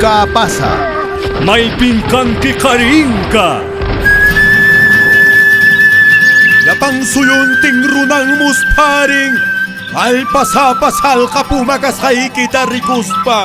Willkapasa. Maypin kanki qarinka. Llapan suyuntin runan muspharin. Kallpasapa sallqa puma kasqaykita rikuspa.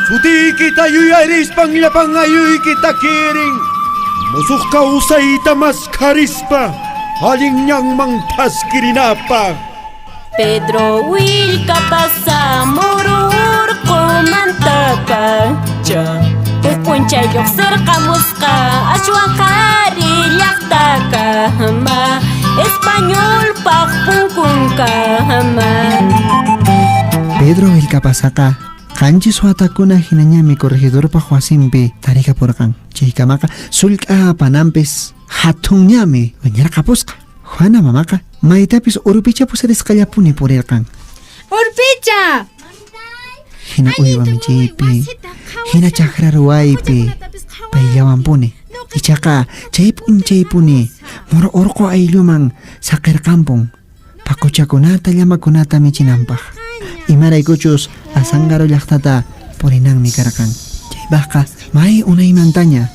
Sutiykita yuyarispan llapan ayuykita kirin. Musuq kawsayta maskharispa. Allin ñanman thaskirinapaq. Pedro Willkapasa muru urqumantapacha huk p'unchay lluqsirqamusqa ashwan qhari llaqtakama españolpaq punkunkama. Pedro Willkapasaqa qanchis watakuna hinañami corregidorpaq wasinpi tarikapurqan. Chaykamaqa sullk'a apananpis hatunñami wiñarqapusqa. Juana mamaqa maytapis urpicha pusarisqallapuni purirqan. Urpicha! Hina uywa michiypi, hina chakra ruwaypi, payllawanpuni. Ichaqa chay p'unchaypuni muru urqu aylluman saqirqanpun paquchakunata llamakunata michinanpaq. Imaraykuchus Azángaro llaqtata purinanmi karqan. Chaypaqqa may unaymantaña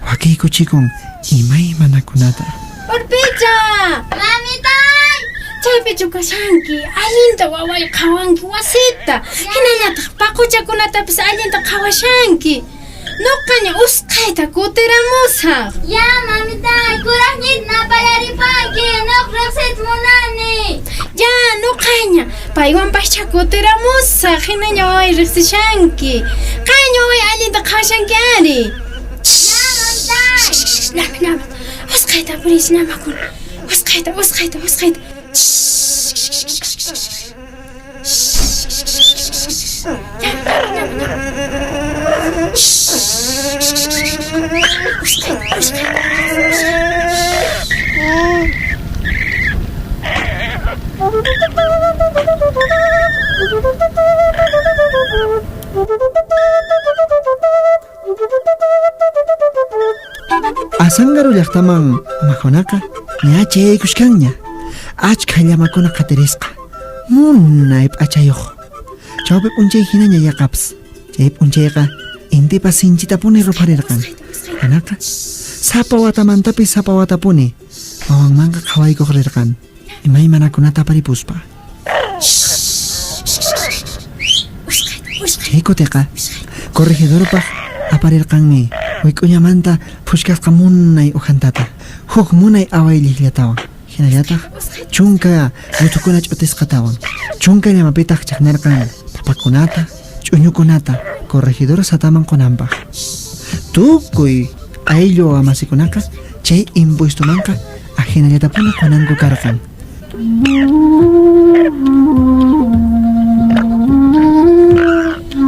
wakiykuchikun imaymanakunata. Urpicha! Mamitay! Chaypichu kashanki, allinta waway qhawanki wasita, hinallataq paquchakunatapis allinta qhawashanki. Nuqaña usqhayta kutiramusaq. Ya, mamitay, kuraqñita napayaripanki, nuq riqsiyta munani. Ya, nuqaña, paywanpascha kutiramusaq, hinaña waway riqsishanki. Qanña waway allinta qhawashanki ari. Ya, mamitay. Llama, llama, usqhayta puriychis llamakuna. Usqhayta, usqhayta, usqhayta. Azángaro llaqtaman mama Juanaqa ña chayaykushkanña. Achkha llamakuna qatirisqa. Munay p'achayuq. Chawpi p'unchay hinaña yaqapas. Chay p'unchayqa intipas sinchitapuni rupharirqan. Juanaqa sapa watamantapis sapa watapuni wawanmanqa qhawaykuq rirqan. Imaymanakunata aparipuspa. Chay kutiqa corregidorpaq aparirqanmi wik'uñamanta phushkasqa munay ujantata, huk munay away llikllatawan, hinallataq chunka yuthukuna ch'utisqatawan. Chunka llamapitaq chaqnarqan papakunata, ch'uñukunata corregidor sataman qunanpaq. Tukuy ayllu wawamasikunaqa chay impuestomanqa ajinallatapuni qunanku karqan.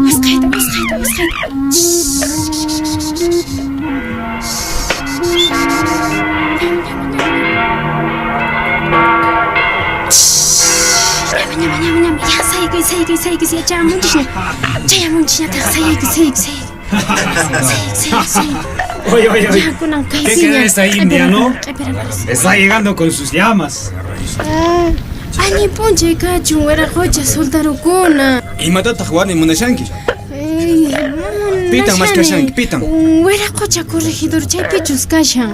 Usqhayta, usqhayta, usqhayta. Ñama, ñama, ñama, ñama. Ya, saykuy, saykuy, saykuy, chayamunchisña. Chayamunchisñataq, saykuy, saykuy, saykuy. Saykuy, saykuy, saykuy. Oye, oye, oye. Ya, kunan ¿Qué kaypiña. cree esa india, no? Q'ipiraparas. Está llegando con sus llamas. Allin p'unchay kachun, wiraqocha soltarukuna. Imatataq warmi munashanki? Ey, Pitan munashani. maskashanki, pitan? Wiraqocha corregidor chaypichus kashan.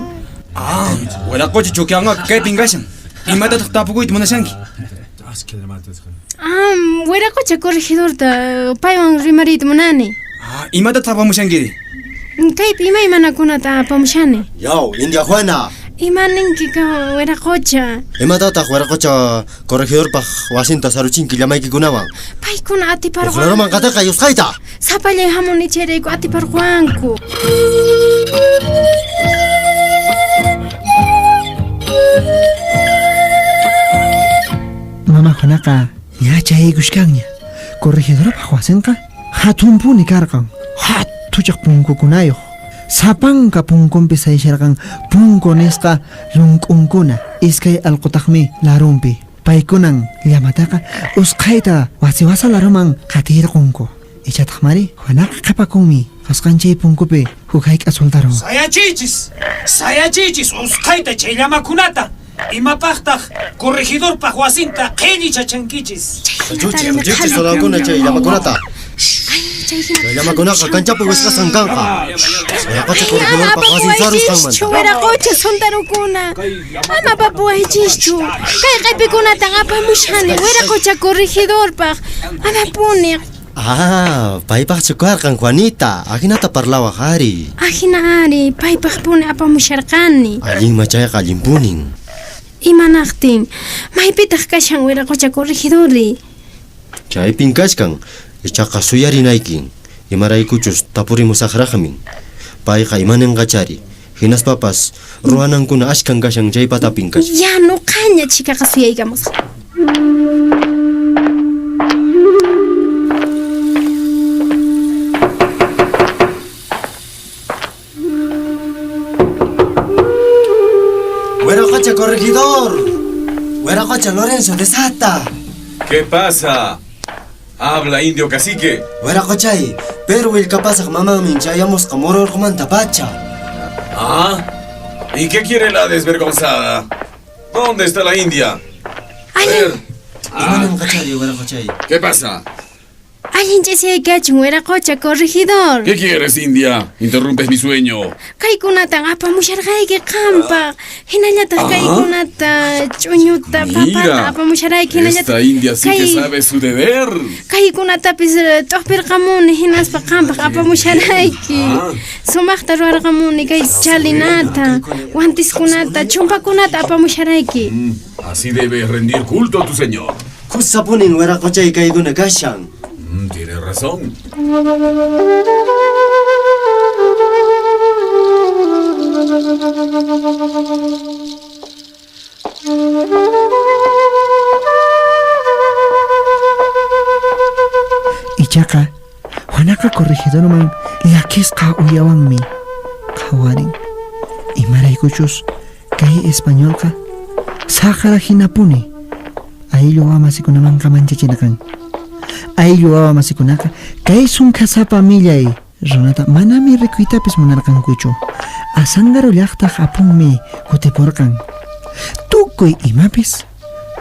Ah, wiraqocha chukianqa kaypin kashan. Imatataq tapukuyta munashanki? Ah, wiraqocha corregidorta paywan rimariyta munani. Ah, imatataq apamushankiri? Kaypi imaymanakunata apamushani. Yaw, India Juana. Ima ninki ka wiraqocha? Imatataq wiraqocha corregidorpaq wasinta saruchinki llamaykikunawan? Paykuna atiparqan. Uqlaruman qatiqa yusqayta. Sapallay hamuni chayrayku atiparqanku. Mama Juanaqa ña chayaykushkanña. Corregidorpaq wasinqa hatunpuni karqan. Hatuchaq punkukunayuq. Sapanka punkunpi saysharqan punku nisqa lunk'unkuna, iskay allqutaqmi larunpi. Paykunan llamataqa usqhayta wasi wasa laruman qatirqunku. Ichataq mari Juanaqa qhipakunmi qasqan chay punkupi huk hayk'a soldaru. Sayachiychis, sayachiychis usqhayta chay llamakunata. Imapaqtaq corregidorpaq wasinta qhillichachankichis. Chuchi, chuchi soldadokuna chay llamakunata. chay hina. Chay llamakunaqa kanchapi wisqasqan kanqa. Wiraqocha Ay, ama corregidorpaq wasin apapuwaychischu, sarusqanmanta. wiraqocha suntarukuna. Ama apapuwaychischu. Kay q'ipikunatan apamushani wiraqocha corregidorpaq. Amapuni. Ah, paypaqchu karqan Juanita. Ahinata parlawaq ari. Ahina ari, paypaqpuni apamusharqani. Allinma chayqa allinpunin. Imanaqtin, maypitaq kashan wiraqocha corregidorri? Chaypin kachkan. Ichaqa suyarinaykin. Imaraykuchus tapurimusaqraqmin. Payqa imaninqachari. Hinaspapas ruwanankuna ashkan kashan chay patapin kashan. Ya nuqaña chikaqa suyaykamusaq. Wiraqocha corregidor. Wiraqocha Lorenzo desata. ¿Qué pasa? Habla, indio cacique. Wiraqochay, pero willkapasaq mamanmin chayamusqa mururqumanta pacha. ¿Ah? ¿Y qué quiere la desvergonzada? ¿Dónde está la india? A ver. Imaninqachari wiraqochay. ¿Qué pasa? Allin ch'isiyaykachun wiraqocha corregidor. ¿Qué quieres, india? Interrumpes mi sueño. Kaykunatan apamusharqayki qampaq. Hinallataq Ah. kaykunata, ch'uñuta, papata Mira, apamusharayki esta hinallataq india sí que kay- sabe su deber. Kaykunatapis t'uqpirqamuni hinaspa qampaq apamusharayki. Ah. Sumaqta ruwarqamuni kay chalinata, wantiskunata, chumpakunata apamusharayki. Así debes rendir culto a tu señor. Kusapunin wiraqochay kaykuna kashan. Tienes razón. Ichaqa Juanaqa corregidorman llakisqa uyawanmi qhawarin. Imaraykuchus kay españolqa saqra hinapuni ayllu wawamasikunamanqa manchachinaqan. Ayllu wawamasikunaqa kay sunkhasapa millay runata manami rikuytapis munarqankuchu. Azángaro llaqtaq apunmi kutipurqan. Tukuy imapis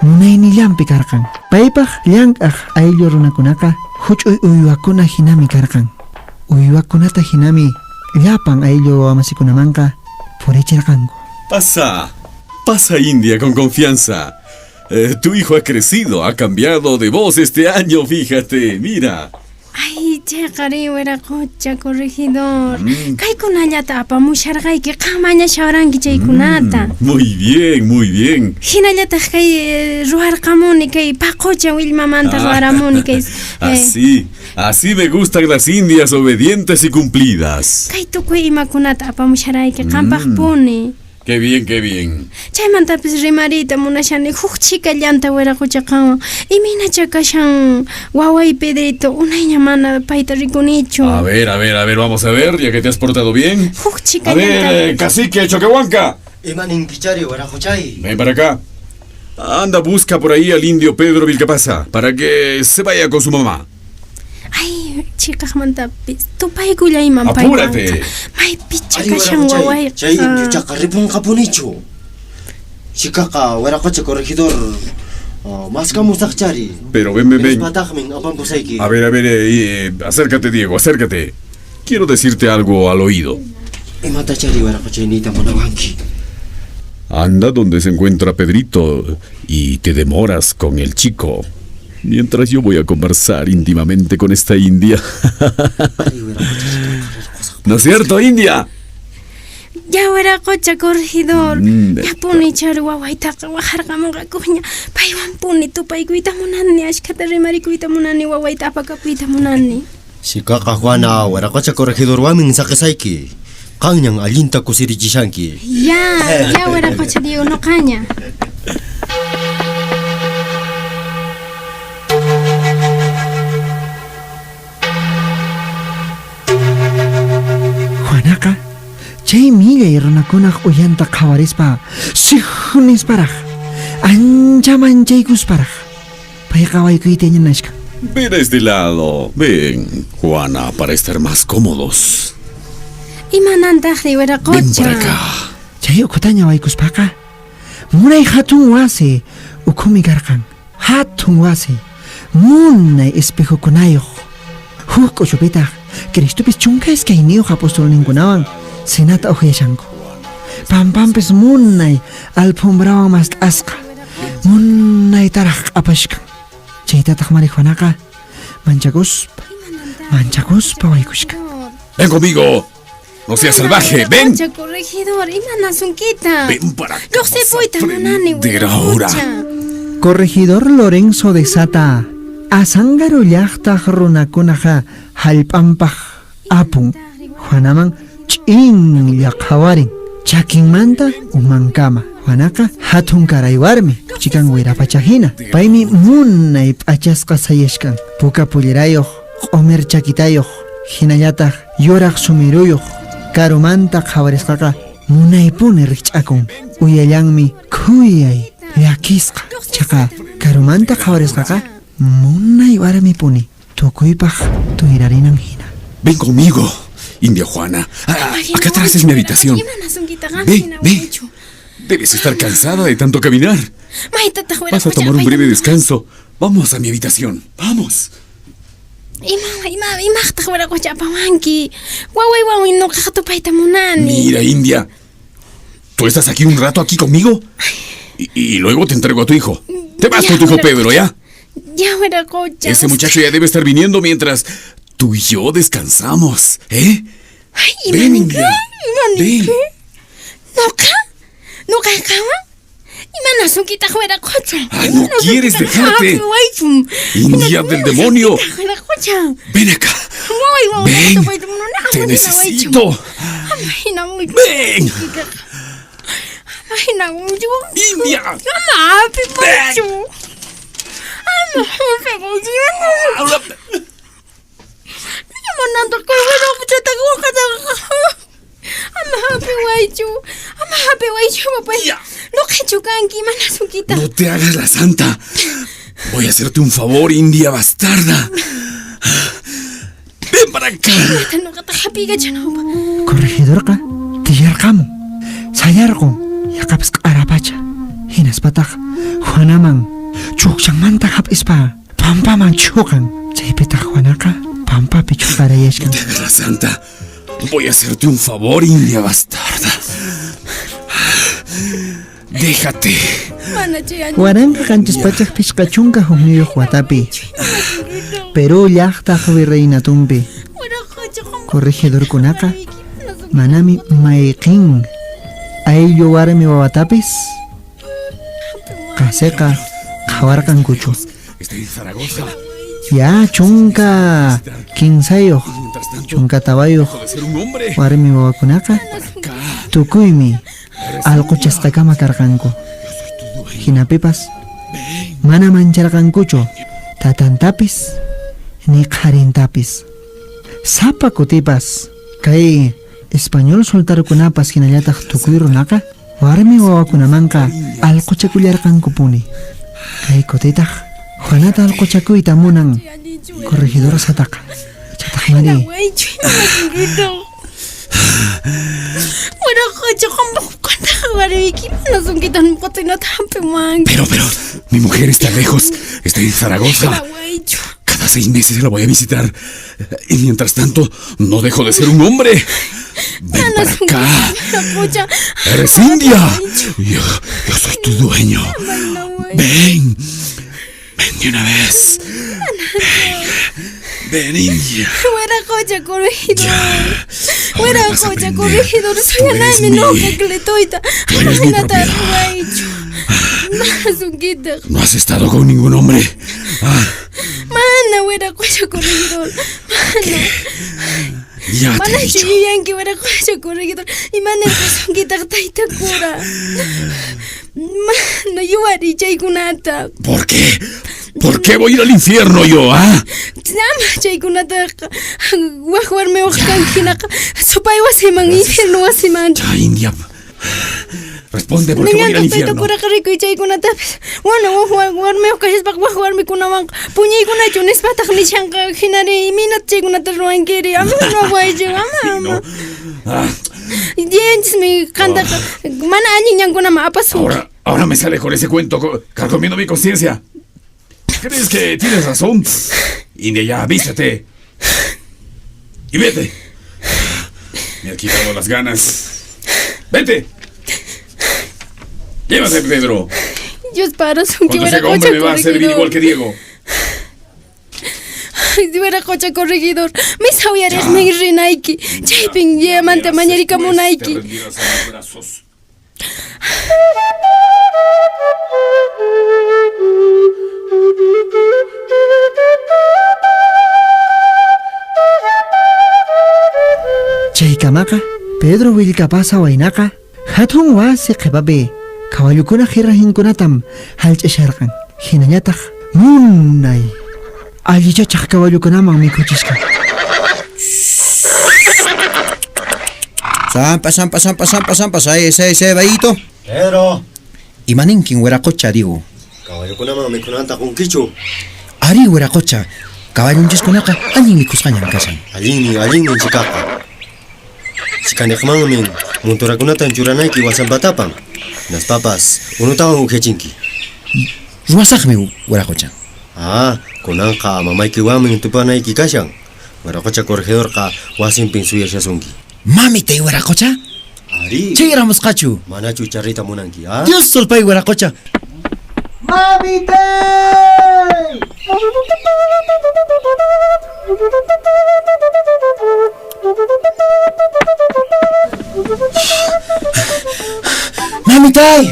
munaynillanpi karqan. Paypaq llank'aq ayllu runakunaqa huch'uy uywakuna hinami karqan. Uywakunata hinami llapan ayllu wawamasikunamanqa purichirqanku. Pasa, pasa, India, con confianza. Tu hijo ha crecido, ha cambiado de voz este año, fíjate, mira. Ay, chayqari wiraqocha corregidor. Kaykunallata apamusharqayki, qamaña shawranki chaykunata. Muy bien, muy bien. Hinallataq kay ruwarqamuni kay paqocha willmamanta ruwaramuni kay Así, así me gustan las indias obedientes y cumplidas. kay tukuy imakunata apamusharayki qampaqpuni. Qué bien, qué bien. Chaymantapis rimariyta munashani huk chikallanta wiraqocha qanwan. Imaynacha kashan waway Pedrito, unayña mana payta rikunichu. A ver, a ver, a ver, vamos a ver, ya que te has portado bien. Huk A chikallanta. ver, cacique Choquehuanca. Imaninkichari wiraqochay. Ven para acá. Anda, busca por ahí al indio Pedro Vilcapasa para que se vaya con su mamá. Ay, chikaqmantapis tupaykullayman Apúrate. paywanqa. Maypicha Ay, kashan wiraqochay, chay wawayqa. indiochaqa ripunqapunichu. Chikaqa wiraqocha corregidor maskamusaqchari. Pero ven, ven, ven. Hinaspatataqmi apampusayki. A ver, acércate, Diego, acércate. Quiero decirte algo al oído. Imatachari wiraqochay niyta munawanki. Anda donde se encuentra Pedrito y te demoras con el chico. Mientras yo voy a conversar íntimamente con esta india. ¿No es cierto, india? Ya wiraqocha corregidor. Ya puni chari wawaytaqa waqharqamunqakuña. Paywanpuni tupaykuyta munani, ashkhata rimarikuyta munani, wawayta apakapuyta munani. Shikaqa Juana, wiraqocha corregidor wamin saqisayki. Qanñan allinta kusirichishanki. Ya, ya wiraqocha Diego nuqaña. Juanaqa chay millay runakunaq uyanta qhawarispa sihnisparaq ancha manchaykusparaq payqa waykuyta ñanashka. Ven a este lado. Ven, Juana, para estar más cómodos. Imanantaqri Ven wiraqocha. para acá. Chay ukhutaña waykuspaqa munay hatun wasi ukhumi karqan. Hatun wasi munay espejokunayuq. Huk k'uchupitaq Cristopis 12 apostolninkunawan cenata uhyashanku. Pampampis munay alfombrawan mast'asqa. Munaytaraq q'apashkan. Chaytataq Mari Juanaqa manchakuspa, manchakuspa waykushkan. Ven conmigo. No seas salvaje, ven. Corregidor, imanasunkita. Ven para acá. Lluqsipuyta munani, aprender ahora. Corregidor Lorenzo de Sata, Azángaro llaqtaq runakunaqa hallp'anpaq apun. Juanaman ch'inlla qhawarin, chakinmanta umankama. Juanaqa hatun karay warmi, chikan wirapacha hina. Paymi munay p'achasqa sayashkan, puka pullirayuq, q'umir chakitayuq, hinallataq yuraq sumiruyuq. Karumanta qhawarisqaqa munaypuni rikch'akun. Uyallanmi khuyay llakisqa. Chaqa karumanta qhawarisqaqa munay warmipuni, tukuypaq tuyrarinan hina. Ven conmigo, India Juana. Ah, acá atrás es mi habitación. Ven, ven. Debes estar cansada de tanto caminar. Vas a tomar un breve descanso. Vamos a mi habitación. Vamos. Imaqtaq wiraqocha apawanki. Wawaywanmi ñuqaqa tupayta munani. Mira, India. Tú estás aquí un rato aquí conmigo y luego te entrego a tu hijo. Te vas con tu hijo Pedro, ¿ya? Ya, wiraqocha. Ese muchacho ya debe estar viniendo mientras tú y yo descansamos, ¿eh? Ay, Ven, India. Ven. ¿Nuqa? ¿Nuqa qanwan? Imanasunkitaq wiraqocha. Ay, no quieres dejarte. India del demonio. Ven acá. Ven. Te necesito. Ven. India. No te hagas la santa. Voy a hacerte un favor, India bastarda. Ven para acá. Corregidorqa tiyarqamun, sayarqun yaqapas q'arapacha. Hinaspataq Juanaman chukchanmanta hap'ispa pampaman chuqan. Chaypitaq Juanaqa pampapi chuqarayashkan. No te hagas la santa. Voy a hacerte un favor, India bastarda. Déjate. 1751 watapi Perú llaqtaq virreinatumpi corregidorkunaqa manami mayqin ayllu warmi wawatapis qasiqa qhawarqankuchu. Estoy en Zaragoza. Ya 13 14 warmi wawakunaqa tukuymi allquchasqakama karqanku. Hinapipas mana mancharqankuchu tatantapis ni qharintapis. Sapa kutipas kay español soltarukunapas hinallataq tukuy runaqa warmi wawakunamanqa allquchakullarqankupuni. Kay kutitaq Juanata allquchakuyta munan corregidor Sataqa. Chataq mari. Pero, mi mujer está lejos. Está en Zaragoza. Cada 6 meses la voy a visitar. Y mientras tanto, no dejo de ser un hombre. Ven para acá. Eres india. Yo soy tu dueño. Ven. Ven de una vez. Ven. Ven, India. Wiraqocha corregidor. Wiraqocha corregidor. Suyanaymi nuqa Cletoyta. Tú eres mi propiedad. No has estado con ningún hombre. Ah. Mana, wiraqocha corregidor. Mana. Ya te he dicho. Mana wiraqocha corregidor. Imana rasunkitaq tayta cura. Mana yuwari chaykunata. ¿Por qué? ¿Por qué voy a ir al infierno yo, ah? Ama chaykunataqa wak warmiwaq kanki hinaqa supay wasiman infierno wasiman. Ya, India. Responde, ¿por qué voy a ir al infierno? Tayta rikuy chaykunatapis. Bueno, wak warmiwaq kashaspaqa wak warmikunawanqa puñaykunachu nispataq nishanqa hinari imaynata chaykunata ruwankiri. Ama ruwaychu, ama. Dianchismi qantaqa mana allin ñankunaman apasunki. Ahora me sale con ese cuento carcomiendo mi conciencia. ¿Crees que tienes razón? India, ya, vístete. Y vete. Me ha quitado las ganas. ¡Vete! Llévate, Pedro. Dios parasunki Cuando sea hombre wiraqocha me va a servir corregidor. igual que Diego. Ay, wiraqocha corregidor. Misawiyariqmi rinayki. Chaypin yayamanta Te mañarikamunayki. rendirás a mis brazos. Chaykamaqa Pedro Willkapasa waynaqa hatun wasi qhipapi kawallukuna qhirahinkunatam hallch'asharqan hinañataq munay allichachaq kawallukunaman mikhuchisqa. Sampa, sampa, sampa, sampa, sampa, say, say, say, bayito. Pedro. Imaninkin wiraqocha, digo. Caballokunaman mikhunanta qunkichu. Ari wiraqocha, caballonchiskunaqa allin mikhusqañan kashan. Allinmi, allinmi chikaqa. Chikaniqmanmi monturakunatan churanayki wasanpatapan. Hinaspapas unutawan ukyachinki. Ruwasaqmi wiraqocha. Ah, kunanqa mamaykiwanmi tupanayki kashan. Wiraqocha corregidorqa wasinpin suyashasunki. Mamitay wiraqocha? Ari. Chayramusqachu. Manachu charrita munanki, ah? Dios sulpay wiraqocha. ¡Mamitay! Mamitay!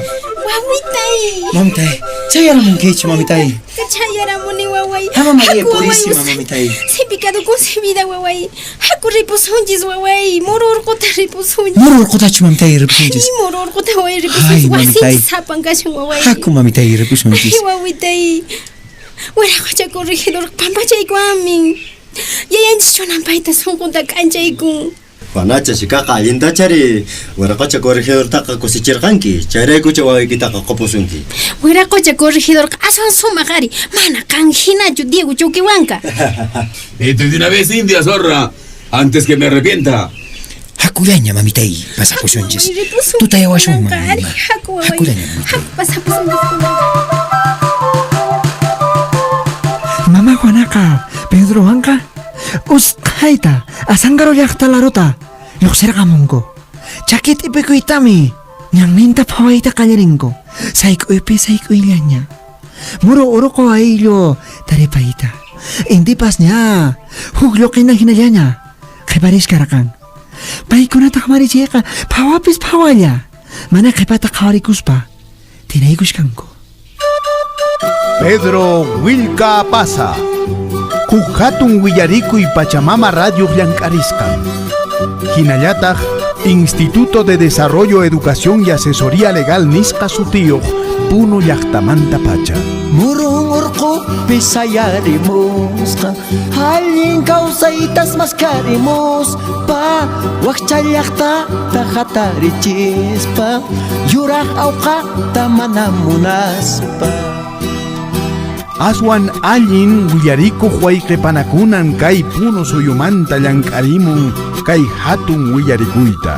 Wawitay. Mamitay, chayaramunkichu, mamitay. Chayaramuni waway. Ama María Haku, waway, Purísima, usay. mamitay. Sipikadukun vida waway. Haku ripusunchis waway. Muru urquta ripusunchis. Muru urqutachu mamitay ripusunchis. Ay, muru urquta waway Ay, ripusunchis. mamitay. Wasinchis sapan kashan waway. Haku mamitay ripusunchis. Ay, wawitay. Wiraqocha corregidor pampachaykuwanmin. Yayanchis chunanpayta sunqunta k'anchaykun. Juanacha chikaqa allintachari wiraqocha corregidortaqa kusichirqanki. Chayraykucha wawaykitaqa qupusunki. Wiraqocha corregidorqa aswan sumaq ari. Mana qan hinachu Diego Chukiwanka. Vete de una vez, India zorra, antes que me arrepienta. Hakullaña mamitay pasapusunchis. Waway, ripusunchis Tutayawashun kunanqa, ari. mamá. Haku waway. Hakullaña mamitay. Haku pasapusunchis kunanqa. Mama Juanaqa Pedrowanqa usqhayta Azángaro llaqta laruta lluqsirqamunku. Chaki t'ipikuytami ñanninta phawayta qallarinku. Sayk'uypi sayk'uyllaña. Muru urqu ayllu taripayta. Intipas ña huk lluqina hinallaña qhipariskarqan. Paykunataq marichiyqa phawapis phawalla. Mana qhipata qhawarikuspa tinaykushkanku. Pedro Willka Pasa. Huk hatun willarikuy Pachamama Radio llank'arisqan. Hinallataq Instituto de Desarrollo, Educación y Asesoría Legal nisqa sutiyuq Puno llaqtamanta pacha. Murun urqupi sayarimusqa allin kawsaytas maskarimuspa wakcha llaqtata hatarichispa yuraq awqata mana munaspa. Aswan allin willarikuq wayqipanakunan kay Puno suyumanta llank'arimun kay hatun willarikuyta.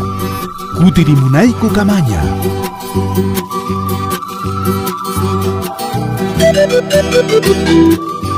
Kutirimunayku kamaña. Thank you.